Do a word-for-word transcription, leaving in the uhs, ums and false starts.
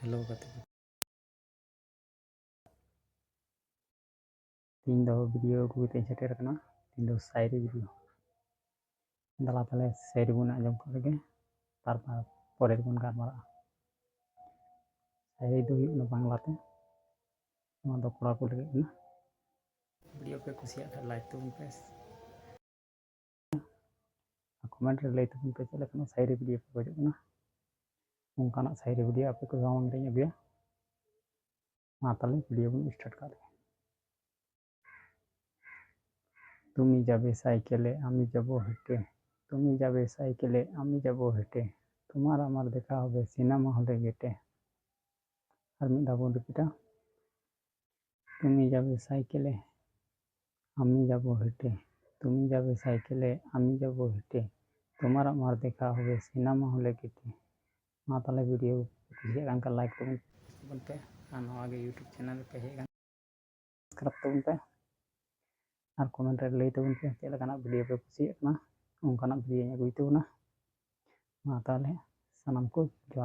Hello ᱜᱟᱛᱮ ᱠᱚ, ᱛᱮᱦᱮᱧ ᱫᱚ ᱵᱷᱤᱰᱤᱭᱳ ᱟᱹᱜᱩ ᱠᱟᱛᱮᱧ ᱥᱮᱴᱮᱨ ᱟᱠᱟᱱᱟ᱾ ᱛᱮᱦᱮᱧ ᱫᱚ ᱥᱟᱭᱨᱤ ᱵᱷᱤᱰᱤᱭᱳ᱾ ᱫᱮᱞᱟ ᱛᱟᱦᱞᱮ ᱥᱟᱭᱨᱤ ᱵᱚᱱ ᱟᱸᱡᱚᱢ ᱠᱚᱜ ᱞᱮᱜᱮ, ᱛᱟᱨᱯᱚᱨ ᱯᱚᱨᱮ ᱫᱚᱵᱚᱱ ᱜᱟᱞᱢᱟᱨᱟᱜᱼᱟ᱾ ᱥᱟᱭᱨᱤ ᱫᱚ ᱦᱩᱭᱩᱜ ᱠᱟᱱᱟ ᱵᱟᱝᱞᱟᱛᱮ᱾ ᱱᱚᱣᱟ ᱫᱚ ᱠᱚᱲᱟ ᱠᱚ ᱞᱟᱹᱜᱤᱫ ᱠᱟᱱᱟ᱾ ᱵᱷᱤᱰᱤᱭᱳ ᱯᱮ ᱠᱩᱥᱤᱭᱟᱜ ᱠᱷᱟᱱ ᱞᱟᱭᱤᱠ ᱛᱟᱵᱚᱱ ᱯᱮ᱾ ᱟᱨ ᱠᱚᱢᱮᱱᱴ ᱨᱮ ᱞᱟᱹᱭ ᱛᱟᱵᱚᱱ ᱯᱮ ᱪᱮᱫ ᱞᱮᱠᱟᱱᱟᱜ ᱥᱟᱭᱨᱤ ᱵᱷᱤᱰᱤᱭᱳ ᱯᱮ ᱠᱷᱚᱡᱚᱜ ᱠᱟᱱᱟ᱾ ᱚᱱᱠᱟᱱᱟᱜ ᱥᱟᱭᱨᱤ ᱵᱷᱤᱰᱤᱭᱳ ᱟᱯᱮ ᱠᱚ ᱥᱟᱢᱟᱝ ᱨᱮᱧ ᱟᱹᱜᱩᱭᱟ᱾ ᱢᱟ ᱛᱟᱦᱞᱮ ᱵᱷᱤᱰᱤᱭᱳ ᱵᱚᱱ ᱥᱴᱟᱨᱴ ᱠᱟᱜ ᱞᱮᱜᱮ᱾ তুমি যাবে সাইকেলে, আমি যাব হেঁটে। তুমি যাবে সাইকেলে, আমি যাব হেঁটে। তোমার আমার দেখা হবে সিনেমা হলে গেটে। আর ᱢᱤᱫ ᱫᱷᱟᱣ ᱵᱚᱱ ᱨᱤᱯᱤᱴᱟ᱾ তুমি যাবে সাইকেলে, আমি যাব হেঁটে। তুমি যাবে সাইকেলে, আমি যাব হেঁটে। তোমার আমার দেখা হবে সিনেমা হলে গেটে। ᱢᱟ ᱛᱟᱦᱞᱮ ᱵᱷᱤᱰᱤᱭᱳ ᱠᱩᱥᱤᱭᱟᱜ ᱠᱟᱱ ᱠᱷᱟᱱ ᱞᱟᱭᱤᱠ ᱛᱟᱵᱚᱱ ᱯᱮ ᱟᱨ ᱱᱚᱣᱟ ᱜᱮ ᱭᱩᱴᱩᱵᱽ ᱪᱮᱱᱮᱞ ᱨᱮᱯᱮ ᱦᱮᱡ ᱟᱠᱟᱱ ᱥᱟᱵᱥᱠᱨᱟᱭᱤᱵᱽ ᱛᱟᱵᱚᱱ ᱯᱮ ᱟᱨ ᱠᱚᱢᱮᱱᱴ ᱨᱮ ᱞᱟᱹᱭ ᱛᱟᱵᱚᱱ ᱯᱮ ᱪᱮᱫ ᱞᱮᱠᱟᱱᱟᱜ ᱵᱷᱤᱰᱤᱭᱳ ᱯᱮ ᱠᱩᱥᱤᱭᱟᱜ ᱠᱟᱱᱟ, ᱚᱱᱠᱟᱱᱟᱜ ᱵᱷᱤᱰᱤᱭᱳᱧ ᱟᱹᱜᱩᱭ ᱛᱟᱵᱚᱱᱟ᱾ ᱢᱟ ᱛᱟᱦᱞᱮ ᱥᱟᱱᱟᱢ ᱠᱚ ᱡᱚᱦᱟᱨ᱾